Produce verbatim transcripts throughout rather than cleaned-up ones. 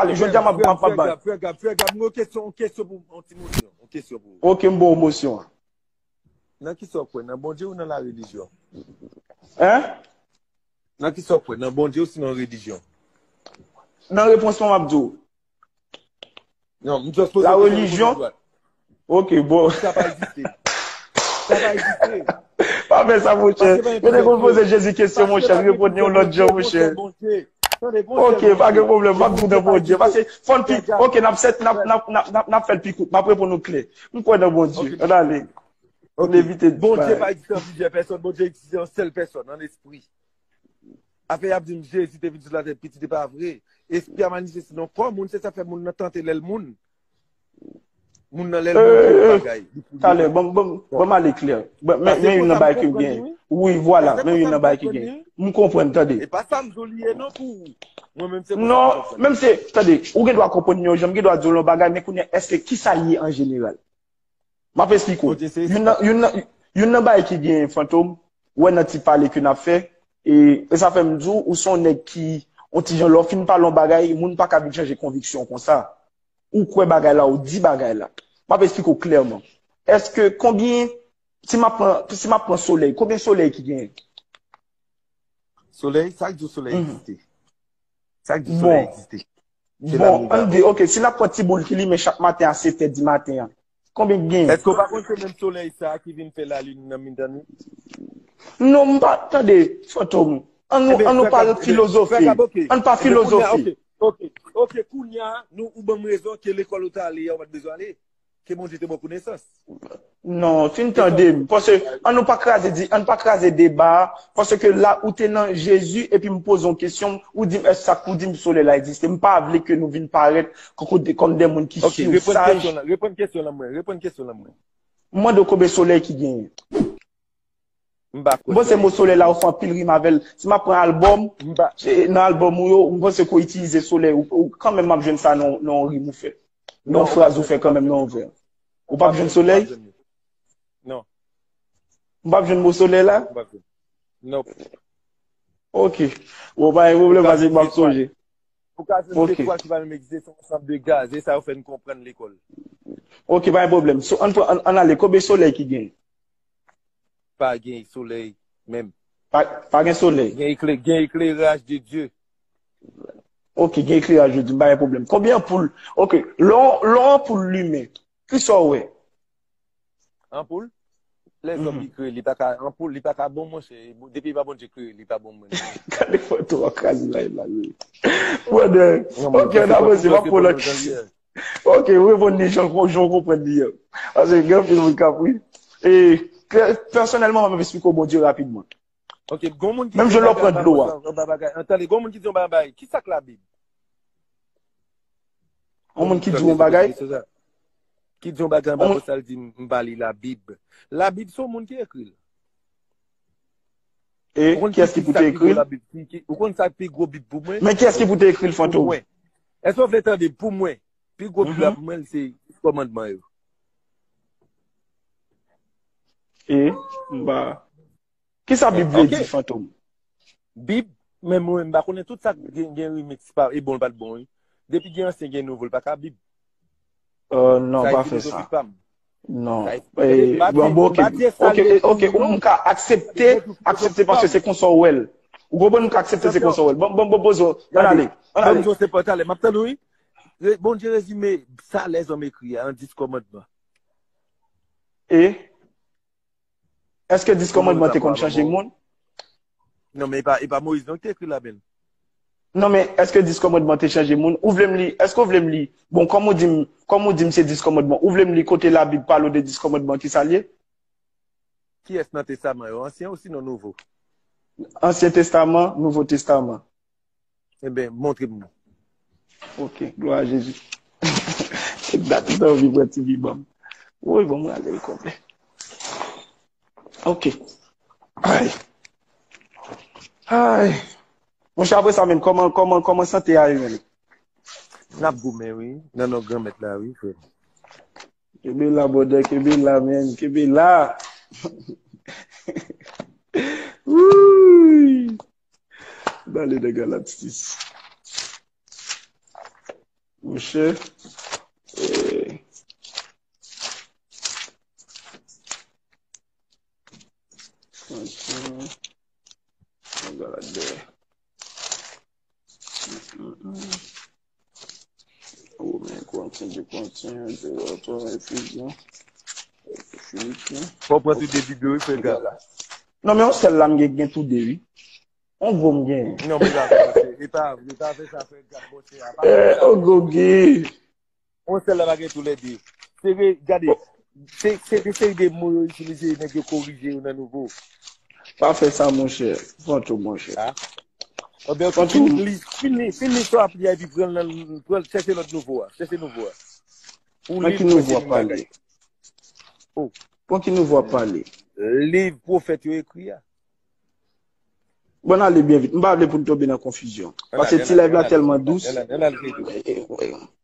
Ale, jodi a m ap, m ap, m ap bay. Frè Gab, frè Gab, frè Gab, m gen yon kesyon, yon kesyon pou, yon ti mosyon, yon kesyon pou ou. Ok, m ba w mosyon an. Nan ki sa w kwè? Nan Bondye ou nan la relijyon? Hein? Nan ki sa w kwè? Nan Bondye ou sinon relijyon? Nan repons mwen, m ap di w. Non, m just poze la relijyon? Ok, bon. Sa pa egziste. Sa pa egziste. Pa fè sa, monchè. Yo te konn poze Jezi kesyon, monchè, li reponn yon lòt jan, monchè. Ok, pa gen pwoblèm, m ap di nan Bondye. Paske fò n pi, ok, n ap set, n ap, n ap, n ap, n ap, n ap fè l pi kout. M ap reponn ou klè. M kwè nan Bondye. Ann ale. Ann evite di bagay. Bondye pa egziste an plizyè pèsòn, Bondye egziste an sèl pèsòn, an lespri. Afè y ap di m Jezi te vin sou latè, pitit, e pa vre. Espri a manifeste nan kò moun, se sa fè moun nan tante lè l moun. Moun nan lè l moun ki yon bagay, li pou talè, bon, bon, bon, m ale klè. Bon, men, men youn nan bagay ke m gen. Wi, vwala, men youn nan bagay ki gen. M konprann, tande. E pa sa m di w li ye non pou ou. Mwen menm se konsa m konprann. Non, menm se, tande, ou gen dwa konprann yon jan, m gen dwa di w yon bagay, men kounye a, èske kisa l ye an jeneral? M ap esplike w. Youn nan, youn nan, youn nan bagay ki gen fantom, wè nan ti pale ke n ap fè, e, e sa fè m di w, ou se yon nèg ki, yon ti jan lè w fin pale yon bagay, moun pa ka vin chanje konviksyon konsa. Ou kwè bagay la, ou di bagay la. M ap esplike w klèman. Èske konbyen, si m ap pran, si m ap pran solèy, konbyen solèy ki genyen? Solèy, sa k di w solèy egziste? Sa k di w solèy egziste? Bon, ann di, ok, si n ap pran ti boul ki limen chak maten a sèt è di maten an, konbyen k genyen? Èske w pa konn se menm solèy sa a ki vin fè lalin nan mitan nwit? Non, m pa, tande, fantom. Ann nou, ann nou pa filozofe. Ann pa filozofe. Ok, ok, ok, kounye a, nou, ou ban m rezon ke lekòl ou t ale a, ou pa t bezwen ale. Ke Bondye te ba w konesans. Non, fin tande m. Paske, ann nou pa kraze, di, ann pa kraze deba a. Paske la, ou te nan Jezi, epi m poze yon kesyon, ou di m, èske sa k pou di m solèy la egziste? M pa vle ke nou vin parèt kòm de, kòm de moun ki sou saj. Ok, reponn kesyon lan, reponn kesyon lan mwen, reponn kesyon lan mwen. M mande w konbyen solèy ki genyen. M pa kwè solèy. M panse mo solèy la ou fè anpil rim avè l. Si m ap pran albòm, nan albòm ou yo, m panse ke w itilize solèy. Ou, ou kanmenm m ap jwenn sa nan, nan yon rim ou fè. Nan yon fraz ou fè kanmenm nan yon vè. Ou p ap jwenn solèy? Non. M p ap jwenn mo solèy la? Non. Ok. Bon, pa gen pwoblèm, paske m ap sonje. Ou ka jwenn zetwal ki pa menm egziste, se yon ansanm de gaz, e sa yo fè n konprann lekòl. Ok, pa gen pwoblèm. So, ann pran, ann, ann ale, konbyen solèy ki gen? Pa gen solèy menm. Pa, pa gen solèy. Gen ekle-, gen ekleraj de Dye. Ok, gen ekleraj de Dye, pa gen pwoblèm. Konbyen anpoul? Ok, lè yon, lè yon anpoul limen, kisa w wè? Anpoul? Lèzòm ki kreye, li pa ka, anpoul, li pa ka bon, monchè. Depi e pa Bondye kreye, li pa bon, mwen. Gade foto a, kraze live la, wi. Brother, ok, ann avanse, m ap pran lòt kesyon. Ok, reponn li jan, jan w konprann li an. Paske gen anpil moun k ap ri. E, pè-, pèsonèlman, m ap esplike w Bondye rapidman. Ok, gon moun ki di yon bagay anba bagay. Tande, gon moun ki di yon bagay. Kisa k Labib? Yon moun ki di yon bagay? Ki di yon bagay anba post la, l di, "M pa li Labib." Labib se yon moun ki ekri l. E kiyès ki pou te ekri l? Ou konn sa k pi gwo Bib pou mwen? Men kiyès ki pou te ekri l, Fantom? Èske w vle tande pou mwen? Pi gwo Bib la pou mwen, se kòmandman yo. E, m pa. Kisa Bib vle di, Fantom? Bib, men mwen, m pa konnen tout sa k gen, gen remix pa, e bon, l pa t bon, wi. Depi gen ansyen, gen nouvo, l pa ka Bib. Euh, non, pa fè sa. Non. Bon, bon, ok, ok, ok, ou m ka aksepte, aksepte paske se konsa w wè l. Ou konprann, m ka aksepte se konsa w wè l. Bon, bon, bon, poze w, ann ale, ann ale. Bon, se pa talè, m ap tann ou, wi. Bondye rezime sa lèzòm ekri a an dis kòmandman. E? Èske dis kòmandman te konn chanje moun? Non, men e pa, e pa Moyiz non ki te ekri l la, men. Non, men èske dis kòmandman te chanje moun? Ou vle m li, èske w vle m li? Bon, kòm ou di m, kòm ou di m se dis kòmandman, ou vle m li kote Labib pale w de dis kòmandman, kisa l ye? Kiyès nan Testaman yo? Ansyen osinon Nouvo? Ansyen Testaman, Nouvo Testaman. Enben, montre m non. Ok, glwa a Jezi. Dat m te anvi pran ti vi ban m. Woy, ban mwen ale konplè. Ok. Ay. Ay. Monchè, apre sa menm, kòman, kòman, kòman sante a ye menm? N ap goumen, wi. Nan non Granmèt la, wi, frè m. Kenbe la, brother, kenbe la, man, kenbe la. Wouy. Dale nan Galat sis. Monchè, e, Kontinye. Mwen gade. Women kontinye, kontinye, de lòt, Efizyen, Filipyen. Fò w pran tou de videyo, wi, frè Gab. Non, men yon sèl la, m gen, gen tou de, wi. On gwo m gen. Non, men la, monchè, e pa vre, pa fè sa, frè Gab, monchè, a pa fè sa. Ogoge. On sèl la pa gen tou lè de. Se vre, gade, se se de seri de mo yo itilize, nèg yo korije yo nan nouvo. Pa fè sa, monchè. Fantom, monchè. Ebyen, ok, fin li, fin li, fin li sa w ap li a, epi pran l nan, pran l, chèche lòt nouvo a. Chèche nouvo a. Ou li, ki nouvo w ap pale? Oh. Kon ki nouvo w ap pale? Liv pwofèt yo ekri a. Bon, ale byen vit. M pa vle pou n tonbe nan konfizyon. Paske ti live la tèlman dous.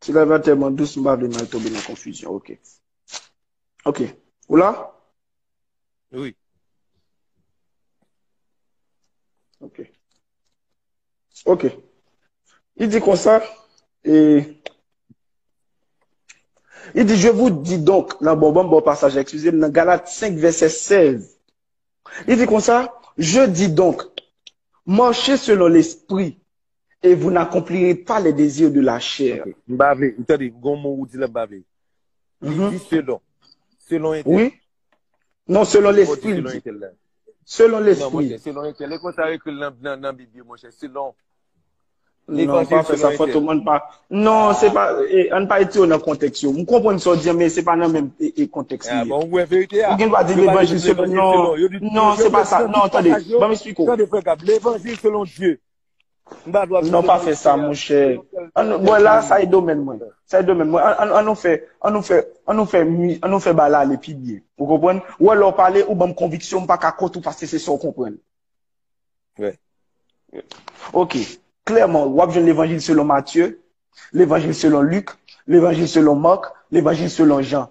Ti live la tèlman dous, m pa vle n al tonbe nan konfizyon. Ok. Ok. Ou la? Wi. Ok. Ok. Li di konsa, e, li di, je vous dis donc, nan bon, bon, bon pasaj, eskize m, nan Galat senk, vèsè sèz. Li di konsa, je dis donc, marchez selon l'esprit, et vous n'accomplirez pas les désirs de la chair. Ok. M pa vle, tande, gon mo ou di la, m pa vle. Li di selon. Selon entèl. Wi. Non, selon lespri, li di. Selon lespri. Non, monchè, selon entèl. E konsa yo ekri l nan, nan, nan Bib yo, monchè. Selon. Non, pa fè sa, Fantom, ann pa. Non, se pa, e, ann pa retire yo nan kontèks yo. M konprann sa w di an, men se pa nan menm, e, e, kontèks li ye. Bon, ou wè verite a. Ou gen dwa di levanjil selon, non, non, se pa sa. Non, tande, ban m eksplike w. Tande, frè Gab, levanjil selon Dye. Non, pa fè sa, monchè. Bon, la, sa e domèn mwen. Sa e domèn mwen. An nou fè, an nou fè, an nou fè, an nou fè bagay la ale pi byen. Ou konprann? Ou wè, lè w pale, ou ban m konviksyon, m pa ka kont ou paske se sa w konprann. Ok. Klèman, w ap jwenn levanjil selon Matye, levanjil selon Lik, levanjil selon Mak, levanjil selon Jan.